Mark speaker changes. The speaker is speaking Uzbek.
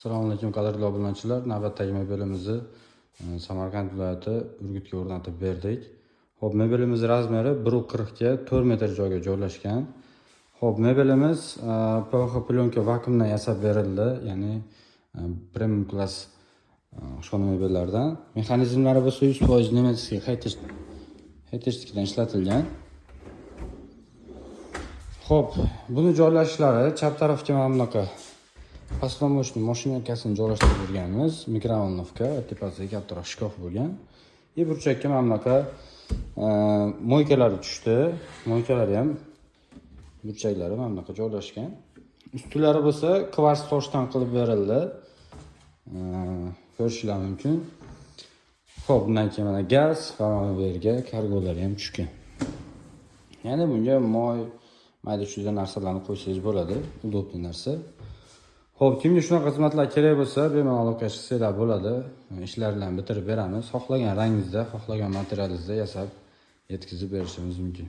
Speaker 1: Assalomu alaykum, qadrli obunachilar. Navbatdagi mebelimizni Samarqand viloyati, Urgutga o'rnatib berdik. Xo'p, mebelimiz размер i 1,40 ga 4 metr joyga joylashgan. Xo'p, mebelimiz PVC plyonka vakuumdan yasab berildi, ya'ni premium klass oshxona mebellaridan. Mexanizmlari bo'lsa 100% немецкий Hettich ishlatilgan. Xo'p, buni joylashishlari chap tarafga mana bunaqa посудомоечный машинка sini joylashtirib berganmiz. Микроволновка, tepasiga kattaroq shkaf bo'lgan. И burchakka mana bunaqa мойка lari tushdi. Мойка lari ham, burchaklari mana bunaqa joylashgan. Ustilari bo'lsa kvars toshdan qilib berildi. Ko'rishinglar mumkin. Xo'p, bundan keyin mana gaz va mana bu yerga kargolari ham tushgan. Ya'ni bunga moy, mayda chuyda narsalarni qo'ysangiz bo'ladi. Удобный narsa. Xo'p, kimga shunaqa xizmatlar kerak bo'lsa, bemalol aloqaga chiqsanglar bo'ladi. Ishlar bilan bitirib beramiz. Xohlagan rangingizda, xohlagan materialingizda yasab yetkazib berishimiz mumkin.